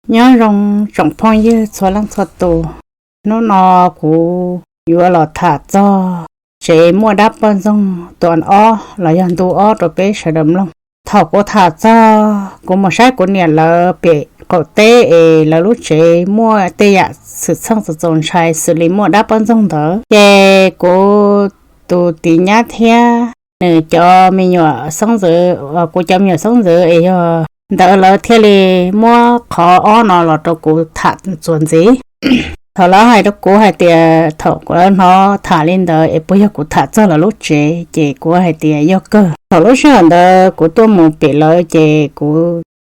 Nyob zoo tsoom phooj ywg txhua leej txhua tus, hnub no kuv yuav los tham txog tsev muaj dab poj ntxoog tuas ob los yog ntu ob rau peb sawv daws mloog. Thaum kuv tham txog kuv mus saib kuv niam lawv pem qaum teb es lawv lub tsev muaj tej yam xwm txheej txaus ntshai xws li muaj dab poj ntxoog ntawd, ces kuv tus tij nyab thiab nws cov me nyuam xeeb ntxwv, kuv cov me nyuam xeeb ntxwv es yog ntawd lawv thiaj li muab qhov ob no los rau kuv tham txuas ntxiv. Thaum lawv hais rau kuv hais tias thaum kuv hnov tham li ntawd es puas yog kuv tham txog lawv lub tsev, ces kuv hais tias yog kawg. Thaum lub sij hawm ntawd kuv tuaj mus pem lawv ces kuv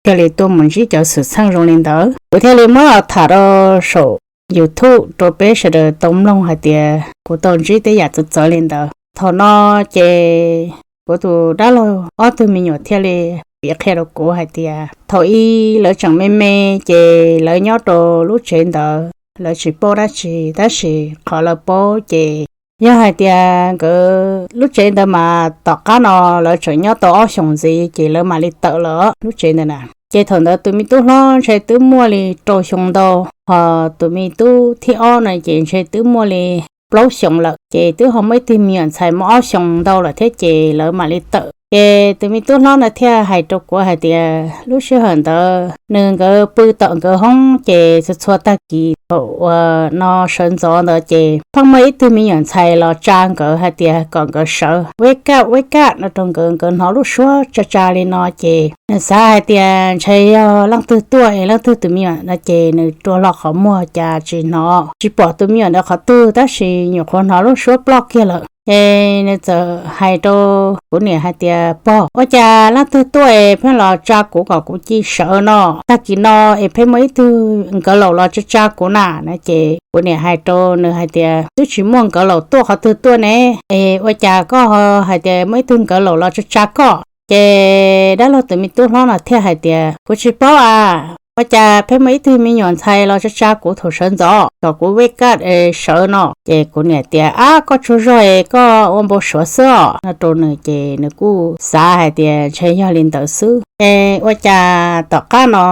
thiaj li tuaj mus ntsib cov xwm txheej zoo li ntawd, kuv thiaj li muab los tham rau saum YouTube rau peb sawv daws tau mloog hais tias kuv tau ntsib tej yam txawv txawv li ntawd. Thaum no ces kuv tus dab laug ob tug me nyuam thiaj li piav qhia rau kuv hais tias thaum ub lawv tseem me me ces lawv nyob rau lub tsev ntawd lawv tsis paub dab tsi, tab sis qhov lawv paub ces yog hais tias nkawd lub tsev ntawd mas tom qab no lawv tseem nyob tau ob xyoos ntxiv ces lawv mam li tawm lawm lub tsev ntawd na. Ces thaum ntawd tus me tub hlob ntshe twb muaj li rau xyoo ntau, ho tus me tub thib ob no ces ntshe twb muaj li plaub xyoos lawm, ces twb ho muaj ib tug me nyuam ntxhais muaj ob xyoos ntau lawm thiab ces lawv mam li tawm. Ces tus me tub hlob no thiaj hais rau kuv hais tias lub sij hawm ntawd nws nkawd pw tom nkawd hoob ces txhua txhua tag kis thaum uas no sawv ntxov ntawd ces pheej muaj ib tug me nyuam ntxhais los tsa nkawd hais tias kom nkawd sawv, wake up, wake up no rau nkawd, nkawd hnov lub suab tsa tsa li no ces nws xav hais tias ntshe yog leej twg tuaj es leej twg tus me nyuam no ces nws rua hlo qhov muag cas tsis hnov tsis pom tus me nyuam ntawd qhov twg, tab sis nyuam qhuav hnov lub suab ploj kiag lawm. Ces nws txawm hais rau kuv niam hais tias pog, ua cas leej twg tuaj es pheej los tsa kuv kom kuv cia sawv no, tag kis no es pheej muaj ib tug nkawd laus los tsa tsa kuv na no ces kuv niam hais rau nws hais tias twb tsis muaj nkawd laus tuaj qhov twg tuaj ne, es ua cas koj ho hais tias muaj ib tug nkawd laus los tsa tsa koj? Ces dab laug tus me tub hlob no thiaj hais tias kuv tsis paub a, ua cas pheej muaj ib tug me nyuam ntxhais los tsa tsa kuv thaum sawv ntxov kom kuv wake up sawv no? Ces kuv niam tias ab koj tsaug zog es koj ua npau suav xwb os no rau nws ces nws kuj xav hais tias ntshe yog li ntawd xwb. Ces ua cas tom qab no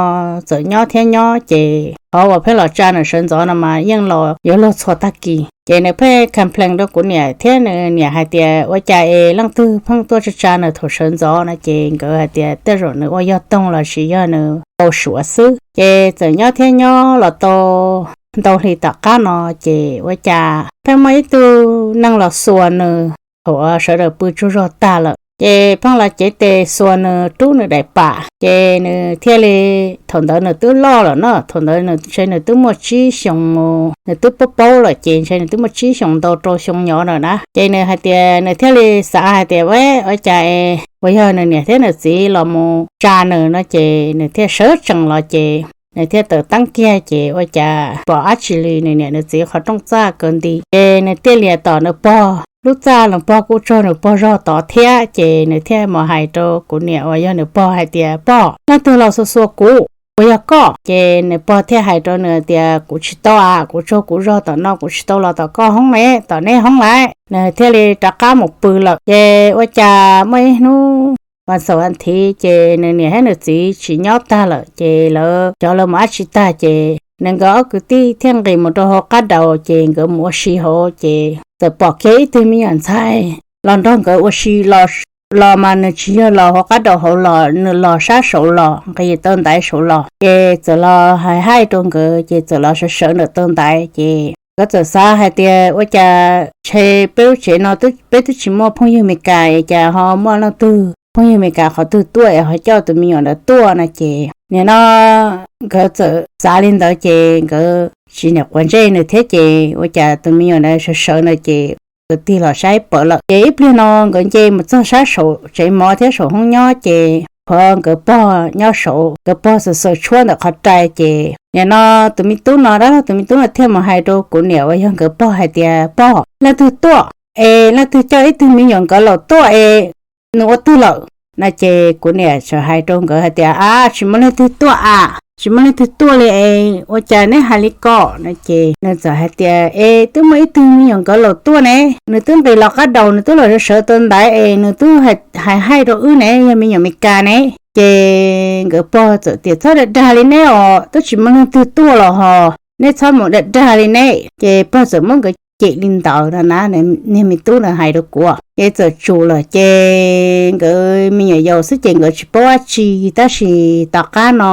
txawm nyob thiab nyob ces qhov uas pheej los tsa nws sawv ntxov no mas yeej los yuav luag txhua tag kis. Ces nws pheej complain rau kuv niam thiab nws niam hais tias ua cas es leej twg pheej tuaj tsa tsa nws thaum sawv ntxov no ces nkawd hais tias tej zaum nws ua yog toog lossis yog nws npau suav xwb. Ces txawm nyob thiab nyob los tau ntau hli tom qab no ces ua cas pheej muaj ib tug neeg los xuas nws thaum sawv daws pw tsaug zog tag lawm ces pheej los cev tes xuas nws rub nws daim pam ces nws thiaj li, thaum ntawd nws twb loj lawm na, thaum ntawd nws ntshe nws twb muaj tsib xyoos, nws twb paub paub lawm ces ntshe nws twb muaj tsib xyoos ntau rau xyoo nyov lawm na. Ces nws hais tias nws thiaj li xav hais tias ua cas es uas yog nws niam thiab nws txiv los mus tsa nws no ces nws thiaj sawv tsees los ces nws thiaj tawm teeb kiag ces ua cas pom dab tsi li nws niam nws txiv qhov rooj txaj kaw nti ces nws thiaj li tom nws pog lub txaj, nws pog kuj tsaug nws pog zog tod thiab ces nws thiaj mus hais rau kuv niam uas yog nws pog hais tias pog, leej twg los xuas xuas kuv, puas yog koj? Ces nws pog thiaj hais rau nws tias kuv tsis tau a, kuv tsaug kuv zog tom no, kuv tsis tau los tom koj hoob ne, tom neb hoob lawm. Nws thiaj li rov qab mus pw lawm. Ces ua cas muaj ib hnub vas xaum vas thiv ces nws niam thiab nws txiv tsis nyob tag lawm ces lawv cov lawv mus dab tsi tag ces nws nkawd ob kwv tij thiaj nqis mus rau hauv qab daus ces nkawd mus ua si hauv ces txawm pom kiag ib tug me nyuam ntxhais los nrog nkawd ua si los, los mas nws tsis yog los hauv qab daus hauv los, nws los sab saud los, nqis tau ntaiv saud los ces txawm los hais haij rau nkawd ces txawm los sawv sawv ntawm tau ntaiv ces nkawd txawm xav hais tias ua cas ntshe peb lub tsev no peb twb tsis muaj phooj ywg Meskas es cas ho muaj leej twg phooj ywg Meskas qhov twg tuaj es ho coj tus me nyuam ntawd tuaj no ces nim no nkawd txawm xav li ntawd ces nkawd tsis niam quav ntsej nws thiab ces ua cas tus me nyuam ntawd sawv sawv ntawd ces nkawd tig los saib pawv lawm ces ib pliag no nkawd nce mus txog sab saum tsev mov thiab saum hoob nyob ces qhov nkawd pog nyob saud, nkawd pog xaws xaws tshuab ntawm qhov rai ces nim no tus me tub no, dab laug tus me tub no thiaj mus hais rau kuv niam uas yog nkawd pog hais tias pog, leej twg tuaj es leej twg coj ib tug me nyuam nkawd laus tuaj es nws ua twg lawm no ces kuv niam txawm hais rau nkawd hais tias a, tsis muaj leej twg tuaj a, tsis muaj leej twg tuaj li es ua cas neb hais li ko no ces nws txawm hais tias es twb muaj ib tug me nyuam nkawd laus tuaj ne, nws twb nqis los qab daus, nws twb los sawv sawv tau ntaiv es nws twb hais haij rau wb ne, yog me nyuam Meskas ne. Ces nkawd pog txawm tias, Txhob dag dag li neb os, twb tsis muaj leej twg tuaj los hos, neb txhob mus dag dag li neb. Ces pog txawm muab nkawd cem li ntawd no na, niag me tub ntawd hais rau kuv. Ces txawm tsum lawm ces nkawd me nyuam yaus xwb ces nkawd tsis paub dab tsi, tab sis tom qab no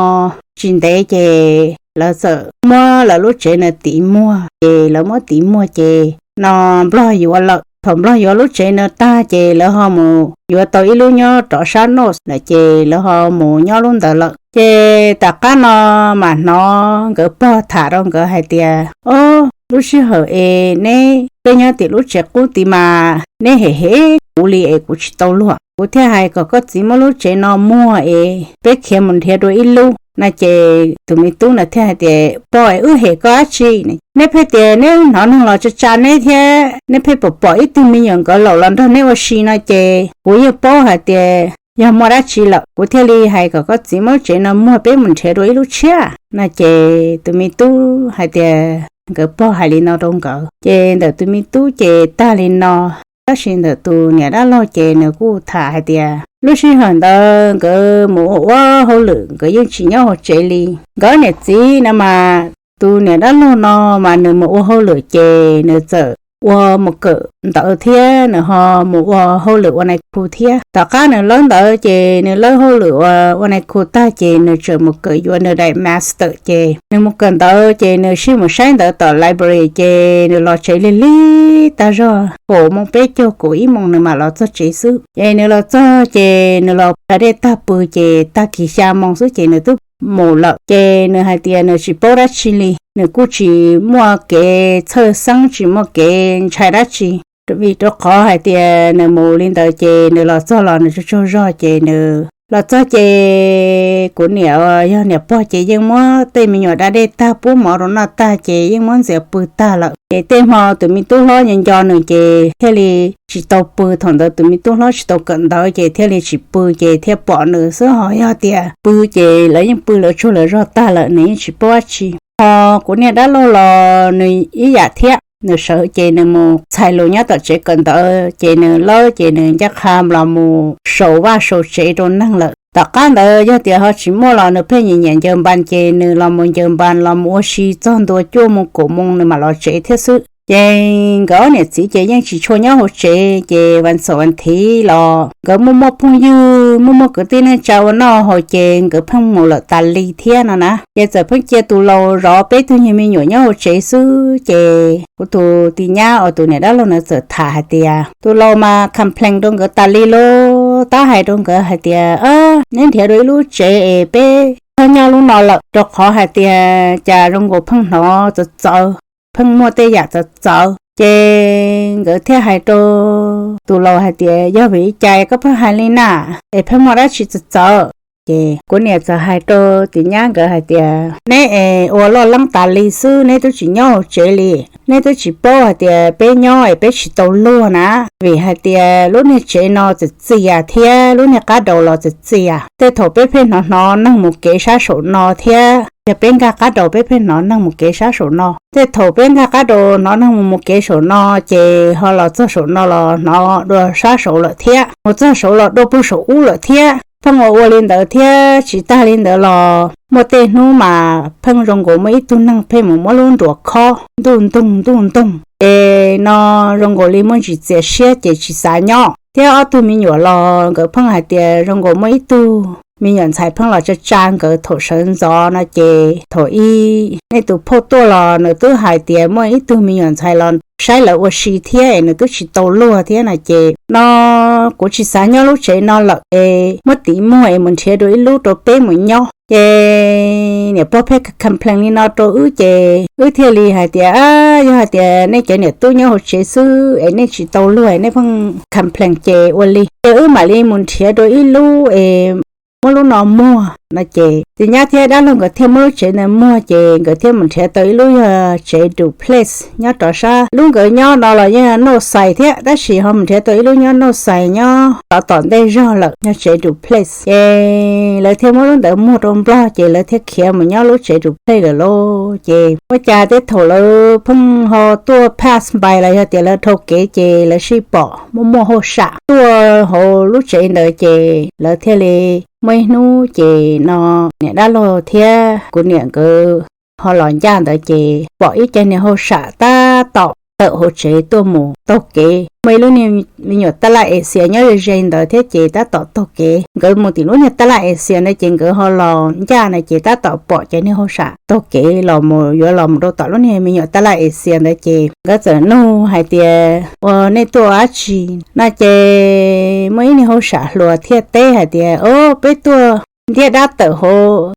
tsis ntev ces lawv txawm muab lawv lub tsev no tiv muag, ces lawv muab tiv muag ces no Nplog yuav lawm. Thaum Nplog yuav lub tsev no tag ces lawv ho mus yuav tau ib lub nyob rov sab North lawm ces lawv ho mus nyob lub ntawd lawm. Ces tom qab no mas hnov nkawd pog tham rau nkawd hais tias, Ob, lub sij hawm es neb peb nyob tim lub tsev qub tid mas neb hem hem kuv li es kuv tsis tau luag. Kuv thiaj hais kom koj txiv muab lub tsev no muag es peb khiav mus nrhiav dua ib lub. No ces tus me tub no thiaj hais tias, Pog es wb hem koj dab tsi? Neb pheej tias neb hnov neeg los tsa tsa neb thiab neb pheej pom pom ib tug me nyuam nkawd laus los nrog neb ua si no ces kuv yeej paub hais tias yog muaj dab tsi lawm. Kuv thiaj li hais kom koj txiv muab lub tsev no muag peb mus nrhiav dua ib lub tshiab. No ces tus me tub hais tias nkawd pog hais li no rau nkawd ces ntawm tus me tub ces tag li no. Tab sis ntawm tus niam dab laug ces nws kuj tham hais tias lub sij hawm ntawd nkawd mus ua ua hauj lwm, nkawd yeej tsis nyob hauv tsev li. Nkawd niam txiv no mas tus niam dab laug no mas nws mus ua hauj lwm ces nws txawm ua mus kawm ntawv thiab nws ho mus ua hauj lwm ua nais khu thiab. Tom qab nws lawb ntawd ces nws lawb hauj lwm ua nais khu tag ces nws txawm mus kawm yuav nws daim master ces nws mus kawm ntawv ces nws sij mus saib ntawv tom library ces nws los tsev lig lig tag zog kaum moos peb caug kaum ib moos nws mam los txog tsev xwb. Ces nws los txog ces nws los da dej tag pw ces tag kis xya moos xwb ces nws twb mus lawm. Ces nws hais tias nws tsis paub dab tsi li, nws kuj tsis muaj kev txhawj xeeb tsis muaj kev ntshai dab tsi, vim rau qhov hais tias nws mus li ntawd ces nws los txog los nws tsaug tsaug zog ces nws los txog ces kuv niam yog niam pog ces yeej muab tej me nyuam da dej tag pub mov rau noj tag ces yeej muab ntxias pw tag lawm. Ces tej hmo tus me tub hlob nco nco nws ces thiaj li tsis tau pw. Thaum ntawd tus me tub hlob tsis tau kawm ntawv ces thiaj li tsis pw ces thiaj pom nws xwb, ho yog tias pw ces lawv yeej pw lawv tsaug lawv zog tag lawm nws yeej tsis paub dab tsi. Ho kuv niag dab laug los nws ib yam thiab, nws sawv ces nws mus txhais lus nyob tom tsev kawm ntawv ces nws lawb ces nws ncaj qha los mus sau vaj sau tsev rau neeg lawm. Tom qab ntawd yog tias ho tsis muaj los nws pheej nyiam nyiam ncaws npas ces nws los mus ncaws npas los mus ua si txog ntua cuaj moos kaum moos nws mam los tsev thiab xwb. Ces nkawd ob niam txiv ces yeej tsis tshua nyob hauv tsev ces vas xaum vas thiv los nkawd muaj muaj phooj ywg muaj muaj kwv tij neej tsa ua noj haus ces nkawd pheej mus lawm tas li thiab no na. Ces txawm pheej cia tus laus zov peb tug nyuag me nyuam nyob hauv tsev xwb ces kuv tus tij nyab uas tus niam dab laug ntawd txawm tham hais tias tus laus mas complain rau nkawd tas li lauj, tab hais rau nkawd hais tias, Neb nrhiav dua ib lub tsev es peb txhob nyob lub no lawm, rau qhov hais tias cas zoo nkaus pheej hnov txawv txawv, pheej muaj tej yam txawv txawv. Ces nkawd thiaj hais rau tus laus hais tias, Yog vim li cas koj pheej hais li na? Es pheej muaj dab tsi txawv txawv? Ces kuv niam txawm hais rau tij nyab nkawd hais tias, Neb es ua loj leeb tas li xwb, neb twb tsis nyob hauv tsev li. Neb twb tsis paub hais tias peb nyob es peb tsis tau luag na, vim hais tias lub niag tsev no txias txias thiab lub niag qab daus los txias txias. Tej thaum peb pheej hnov hnov neeg mus kev sab saum no thiab, yog peb nkag qab daus peb pheej hnov neeg mus kev sab saum no. Tej thaum peb nkag qab daus hnov neeg mus mus kev saum no, ces ho los txog saum no los hnov dua sab saud lawm thiab, mus txog saud los dua puag saum ub lawm thiab. Pheej ua ua li ntawd thiab, tsis tag li ntawd los muaj tej hnub mas pheej zoo nkaus muaj ib tug neeg pheej mus muab lub nruas khob ntuj ntoog ntuj ntoog, ces no zoo nkaus li muaj ntsis txias siab ces tsis xav nyob. Thiab ob tug me nyuam los nkawd pheej hais tias zoo nkaus muaj ib tug me nyuam ntxhais pheej los tsa tsa nkawd thaum sawv ntxov no ces thaum ub nej tus phauj tuaj los nws twb hais tias muaj ib tug me nyuam ntxhais los saib lawv ua si thiab es nws twb tsis tau luag thiab no ces no kuv tsis xav nyob lub tsev no lawm es muab tiv muag es mus nrhiav dua ib lub rau peb mus nyob. Ces niam pog pheej complain li no rau wb ces wb thiaj li hais tias, Yog hais tias nej cov niam tub nyob hauv tsev xwb es nej tsis tau luag es nej pheej complain ces ua li ces wb mam li mus nrhiav dua ib lub es muab lub no muag no ces tij nyab thiab dab laug nkawd thiaj muab lub tsev ntawd muag ces nkawd thiaj mus nrhiav tau ib lub yog tsev duplex nyob rov sab. Lub nkawd nyob no los yeej noj xais thiab, tab sis ho mus nrhiav tau ib lub nyob noj xais nyob rov tom ntej zog lawm yog tsev duplex. Ces lawv thiaj muab lub ntawd muag rau Nplog ces lawv thiaj khiav mus nyob lub tsev duplex lawm lauj. Ces ua cas tej thaum lawv pheej ho tuaj pass by los yog tias lawv dhau kev ces lawv sij pom muaj muaj hauj sam tuaj hauv lub tsev ntawd ces lawv thiaj li Muaj ib hnub ces no niam dab laug thiab kuv niam nkawd ho los ncaj ntawd ces pom ib co niag hauj sam tab tom tawm hauv tsev tuaj mus taug kev. Muaj ib lub niag me nyuam tab laj Asia nyob ze ze ntawd thiab ces tab tom taug kev. Nkawd mus tim lub niag tab laj Asia ntawd ces nkawd ho los ncaj na ces tab tom pom cov niag hauj sam taug kev los mus yuav los mus rau tom lub niag me nyuam tab laj Asia ntawd ces nkawd txawm nug hais tias, Ua nej tuaj ua dab tsi? No ces muaj ib niag hauj sam hluas thiaj teb hais tias, O, peb tuaj ntiab dab tawm hauv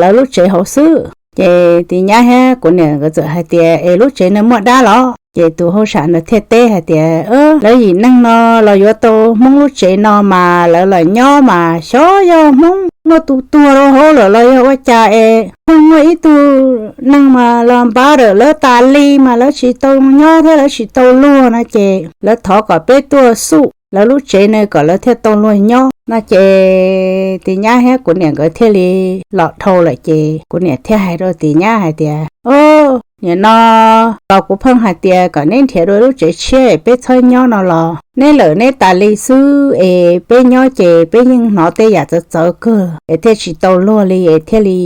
lawv lub tsev hauv xwb. Ces tis nyab thiab kuv niam nkawd txawm hais tias, Es lub tsev no muaj dab los? Ces tus hauj sam ntawd thiaj teb hais tias, Lawv yim neeg no los yuav tau Hmoob lub tsev no mas lawv los nyob mas xyov yog Hmoob muaj tus tuag rau hauv lawm los yog ua cas es pheej muaj ib tug neeg mas los npab rawm lawv tas li mas lawv tsis tau nyob thiab lawv tsis tau luag no ces lawv thov kom peb tuaj xuj lawv lub tsev no kom lawv thiaj tau luag nyob no ces tis nyab thiab kuv niam nkawd thiaj li los dhau lawm ces kuv niam thiaj hais rau tis nyab hais tias, O, nim no los kuv pheej hais tias kom neb nrhiav dua lub tsev tshiab es peb txhob nyob no los neb lawm neb tas li xwb es peb nyob ces peb yeej hnov tej yam txawv txawv kawg es thiaj tsis tau luag li es thiaj li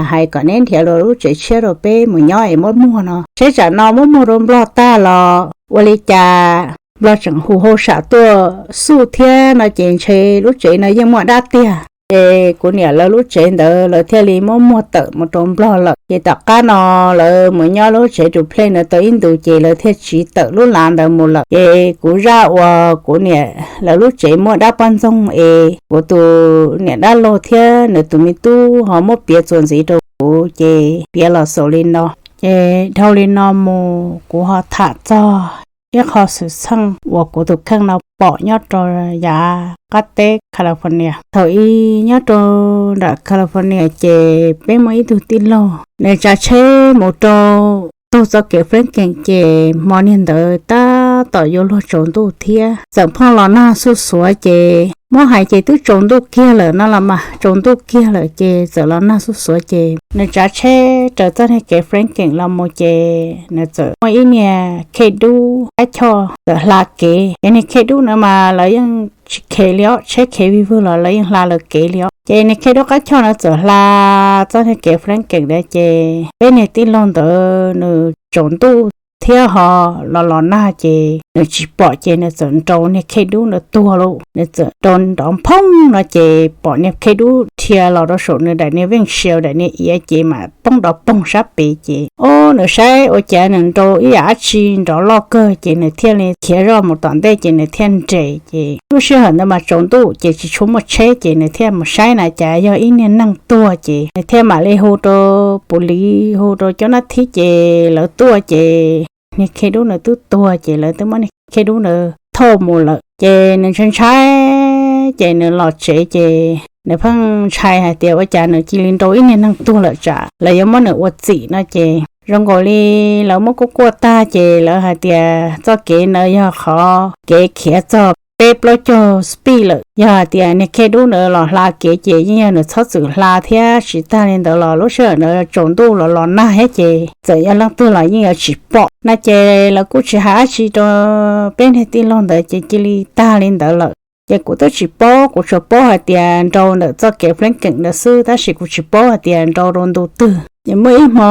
hais kom neb nrhiav dua lub tsev tshiab rau peb mus nyob es muab muag no. Seb tsam no muab muag rau Nplog tag los ua li cas Nplog tseem hu hauj sam tuaj xuj thiab no ces ntshe lub tsev no yeej muaj dab tiag. Ces kuv niam lawv lub tsev ntawd lawv thiaj li muab muag tawm mus rau Nplog lawm. Ces tom qab no lawv mus nyob lub tsev duplex ntawd tau ib ntus ces lawv thiaj tsiv tawm lub lav ntawd mus lawm. Ces kuv zaj uas kuv niam lawv lub tsev muaj dab poj ntxoog es kuv tus niam dab laug thiab nws tus me tub ho muab piav txuas ntxiv rau kuv ces piav los xaus li no. Ces dhau li no mus kuv ho tham txog ib qho xwm txheej uas kuv tus kheej no pom nyob rau yav qab teb California. Thaum ub nyob rau nram California ces peb muaj ib tug tij laug, nws tsav tsheb mus rau taug txoj kev Franklin ces hmo niag ntawd tab tom yuav luag tsaus ntuj thiab txawm pheej los nag xuj xuav ces muab hais ces twb tsaus ntuj kiag lawm no los mas tsaus ntuj kiag lawm ces txawm los nag xuj xuav ces nws tsav tsheb raws txoj niag kev Franklin los mus ces nws txawm muaj ib niag khej dub qab choj txawm hla kev. Ces niag khej dub na mas lawv yeej tsis khev li os, tsheb khev vij vwg los lawv yeej hla lawv kev li os. Ces niag khej dub qab choj na txawm hla txoj niag kev Franklin ntawd ces peb niag tij laug ntawd nws tsaus ntuj thiab ho los los nag ces nws tsis pom ces nws txawm nrau niag khej dub ntawd tuag lauj. Nws txawm nrau nrov nphoob no ces pom niag khej dub dhia los rau saum nws daim niag veej siav daim niag iav ces mam poob nrov poog sab pem ces o nws saib ua cas nws nrau ib yam dab tsi nrov loj kawg ces nws thiaj li khiav zoj mus tom ntej ces nws thiaj nres ces lub sij hawm ntawd mas tsaus ntuj ces tsis tshua muaj tsheb ces nws thiaj mus saib na cas yog ib niag neeg tuag ces nws thiaj mam li hu rau pus liv hu rau cov nab thib ces lawv tuaj ces niag khej dub nws twb tuag ces lawv twb muab niag khej dub nws thauj mus lawm ces nws ntshai ntshai ces nws los tsev ces nws pheej ntshai hais tias ua cas nws cia li nrau ib niag neeg tuag lawm tsam lawv yuav muab nws ua txim no ces zoo nkaus li lawv muab kuaj kuaj tag ces lawv hais tias txoj kev ntawd yog qhov kev khiav txog peb plaub caug speed lawm. Yog hais tias niag khej dub ntawd los hla kev ces yeej yog nws txhob txwm hla thiab tsis tag li ntawd los lub sij hawm ntawd tsaus ntuj los los nag thiab ces txawm yog leej twg los yeej yuav tsis pom no ces lawv kuj tsis hais dab tsi rau peb niag tij laug ntawd ces cia li tag li ntawd lawm. Ces kuv twb tsis paub, kuv tsuas paub hais tias nrau ntawm txoj kev Franklin ntawd xwb tab sis kuv tsis paub hais tias nrau rau ntu twg. Ces muaj ib hmo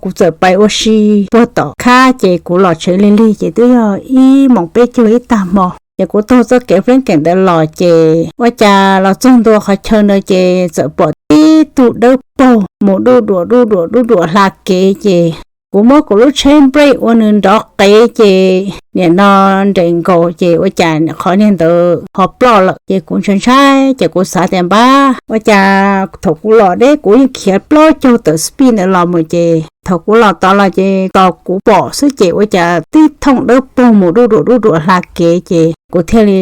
kuv txawm pais ua si puag tom khab ces kuv los tsev lig lig ces twb yog ib moos peb caug ib tag hmo ces kuv taug txoj kev Franklin ntawd los ces ua cas los txog ntua qhov chaw ntawd ces txawm pom tib tug dawb paug mus duj duam duj duam duj duam hla kev ces kuv muab kuv lub tsheb brake ua nws nrov qev ces nim no nres nkaus ces ua cas qhov niag ntawd ho ploj lawm ces kuv ntshai ntshai ces kuv xav tias npab ua cas thaum kuv los deb kuv yeej khiav plaub caug tawm speed ntawd los mus ces thaum kuv los tod los ces tos kuv pom xwb ces ua cas tib thooj dawb paug mus duj duam duj duam hla kev ces kuv thiaj li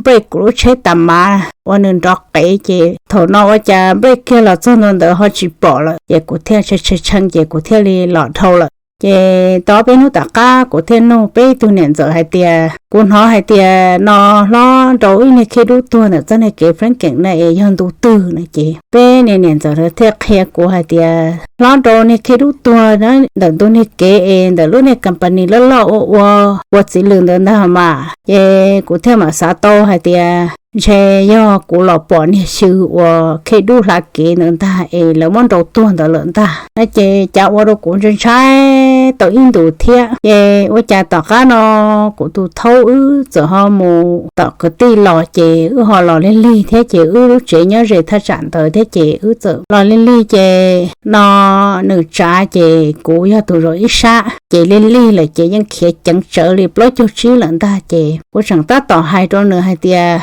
brake kuv lub tsheb tas mas ua nws nrov qev ces thaum no ua cas brake kiag los txog ntua ntawd ho tsis pom lawm ces kuv thiaj tshee tshee ces kuv thiaj li los dhau lawm. Ces tau peb hnub tom qab kuv thiaj nug peb ib tug niam ntxawm hais tias kuv hnov hais tias no hlob nrau ib niag khej dub tuag ntawm txoj niag kev Franklin no es yog ntu twg no ces peb niag niam ntxawm thiaj qhia kuv hais tias hlob nrau niag khej dub tuag ntawm ntu niag kev es ntawm lub niag company loj loj ua ua ua txiv lws ntawd ntag mas. Ces kuv thiaj mam xav tau hais tias ntshe yog kuv los pom niag xyw uas khej dub hla kev ntawd ntag es lawv muab nrau tuag ntawd lawm ntag. No ces cas ua rau kuv ntshai ntshai tau ib ntus thiab. Ces ua cas tom qab no kuv tus thaub wb txawm ho mus tom kwv tij los ces wb ho los lig lig thiab ces wb lub tsev nyob ze thaj tsam ntawd thiab ces wb txawm los lig lig ces no nws tsav ces kuv yog tus zaum ib sab ces lig lig lawm ces yeej khiav ceev tsawv li plaub caug tsib lawm ntag ces kuv tseem tab tom hais rau nws hais tias,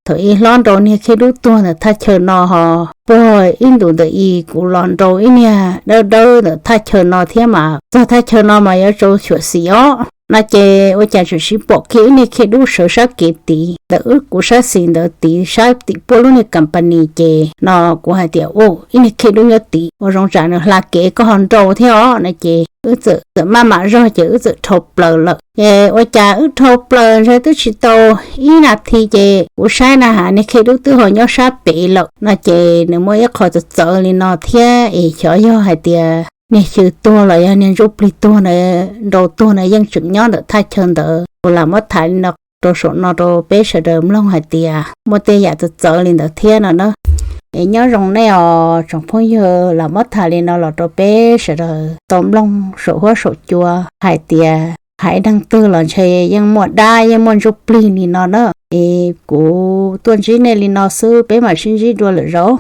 Thaum ub hlob nrau niag khej dub tuag ntawm thaj chaw no ho puag ib ntus ntawm i kuv los nrau ib niag dawb dawb ntawm thaj chaw no thiab mas txog thaj chaw no mas yuav rau xyuam xim os. No ces ua cas tseem sib pom kiag ib niag khej dub sawv sab kev tid ntawm wb kuv sab xis ntawd tid sab tim puab lub niag company ces no kuv hais tias, Ua ib niag khej dub nyob tid ua zoo tsam nws hla kev koj ho nrau thiab os. No ces wb txawm txawm maj mam zog ces wb txawm dhau plaws lawm. Ces ua cas wb dhau plaws ntshe twb tsis tau ib nas this ces kuv saib na has niag khej dub twb ho nyob sab pem lawm. No ces nws muaj ib qho txawv txawv li no thiab es xyov yog hais tias niag xyw tuag los yog niag ntsuj plig tuag na, nrau tuag na yeej tseem nyob ntawm thaj chaw ntawd. Kuv lam muab tham li no rau saum no rau peb sawv daws mloog hais tias muaj tej yam txawv txawv li ntawd thiab no na. Es nyob zoo nej os tsoom phooj ywg, lam muab tham li no los rau peb sawv daws tau mloog saum huab saum cua hais tias haiv neeg twg los ntshe yeej muaj dab yeej muaj ntsuj plig li no na. Es kuv tuaj ntsib nej li no xwb peb mam sib ntsib dua lwm zaus.